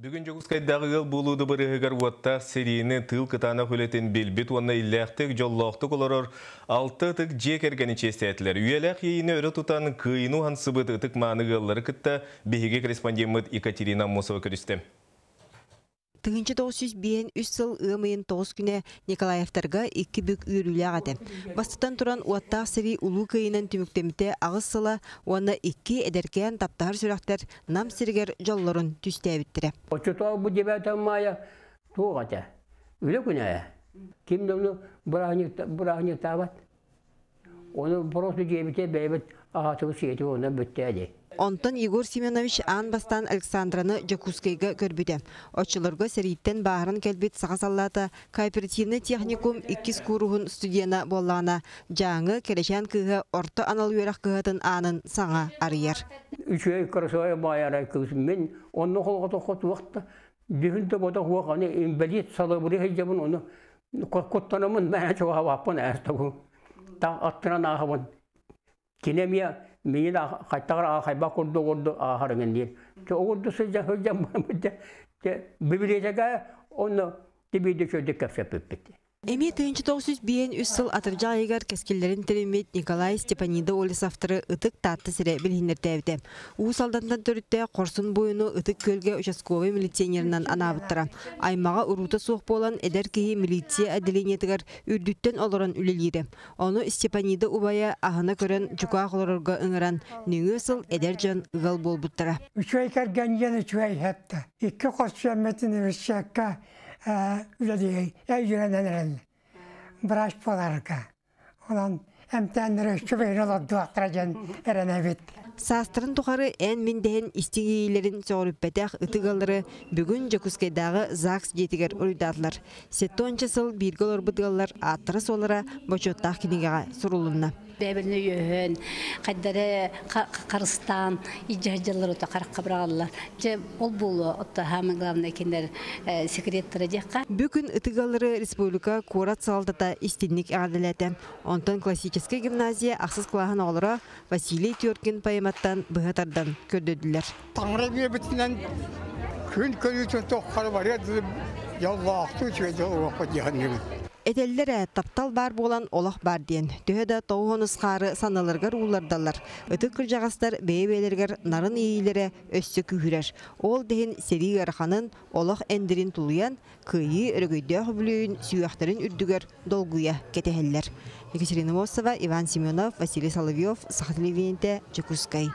Бүгүн Дьокуускайдааҕы ыал буолуу дыбарыаһыгар уоттаах сэриини, тыыл кытаанах үлэтин билбит уонна иллээхтик, дьоллоохтук олорор алта ытык дьиэ кэргэни чиэстээтилэр. Үйэлээх иэйиини өрө тутан, кыайыыны уһансыбыт ытык-мааны ыаллары кытта биһиги корреспондеммыт Екатерина Аммосова көрүстэ. 1953 сыл ыам ыйын 9 күнэ Николаевтарга икки бүк үөрүүлээх этэ. Бастатан туран, уоттаах сэрии Улуу Кыайыынан түмүктэммитэ аҕыс сыла уонна икки эдэркээн таптаһар сүрэхтэр Нам сиригэр дьоллорун түстээбиттэрэ. Оччотооҕу бу 9 маайа туох этэ? Үлэ күнэ ээ. Ким да ону бырааһынньыктаабат. Ону просто дьиэбитэ бэйэбит аһаатыбыт сиэтибит онно бүттээ дии. Онтон Егор Семенович аан бастаан Александраны Дьокуускайга көрбүтэ. Оччолорго сэрииттэн бааһыран кэлбит саха саллаата кооперативнай техникум иккис кууруһун студена буоллаҕына, Дьааҥы кэрэчээн кыыһа орто анал үөрэх кыһатын аанын саҥа арыйар. Үчүгэй красивая баайарай кыыс мин онно холҕотоххо туох да дьүһүн да бодох уох аны инбэлиит салыбырыы сылдьабын ону куттанаммын мээнэ чугаһаабаппын ээртобу та аттынан ааһабын кини эмиэ миигин хайтаҕар аахайбат курдук курдук ааһар эҥин диир оҕурду сылдьан сылдьан бараммыт библиотека онно тибиирдэ үчүгэйдик кэпсэппиппит. Эмиэ 1953 сыл атырдьах ыйыгар кэскиллэрин тэриммит Николай Степанида Олесовтары Ытык Таатта сирэ билиһиннэртээбитэ. Уус Алдантан төрүттээх хорсун буойуну Ытык Күөлгэ участковай милиционерынан анаабыттара. Аймаҕа уруута суох буолан, эдэр киһи милиция отделениетыгар үрдүттэн олорон үлэлиирэ. Ону Степанида убайа аһына көрөн дьукаах олорорго ыҥыран, нөҥүө сыл эдэр дьон ыал буолбуттара. Үчүгэй кэргэн диэн үчүгэй иһэттэ. Икки хос сүөммэтин университекка үлэлии үөрэнэн эрэллэр. Врач буоларга. Онон эмтээннэри үчүгэйин олордуохтара диэн эрэнэбит. Саастарын тухары эн-мин дэһэн истиҥ иэйиилэрин сөҕүрүппэтэх ытык ыаллары бүгүн Дьокуускайдааҕы ЗАГС дьиэтигэр уруйдаатылар. Сэттэ сыл бииргэ олорбут ыаллар ааттара-суоллара бочуоттаах кинигэҕэ сурулунна. Бэйэбэрин өйөһөн, хайдары харыстаан, илдьэ сылдьаллар ото харахха быраҕаллар. Дьэ, ол буолуо, отто самое главное кинилэр секреттара диэххэ. Бүгүн ытык ыаллары республика куорат салалтата истинник эҕэрдэлээтэ. Онтон классическай гимназия ахсыс кылааһын оҕолоро Василий Теркин поэматтан быһа тардан көрдөрдүлэр. Таҥара биэрбитинэн күн көрүүтүн тоххары барыа дылы дьоллоохтуу үчүгэй дьол олоххо дьаһанныбыт. Этэллэр ээ, таптал баар буолан олох баар диэн. Төһө да тоҕуһун ысхаары саналарыгар ууллардаллар, ытык кырдьаҕастар бэйэ-бэйэлэригэр нарын иэйиилэрэ өссө күүһүрэр. Ол да иһин сэрии ыараханын, олох эндирин тулуйан, кыайыы өрөгөйдөөх үбүлүөйүн сүһүөхтэрин үрдүгэр долгуйа кэтэһэллэр. Екатерина Мосова, Иван Семенов, Василий Соловьев, Саха телевидениетэ, Дьокуускай.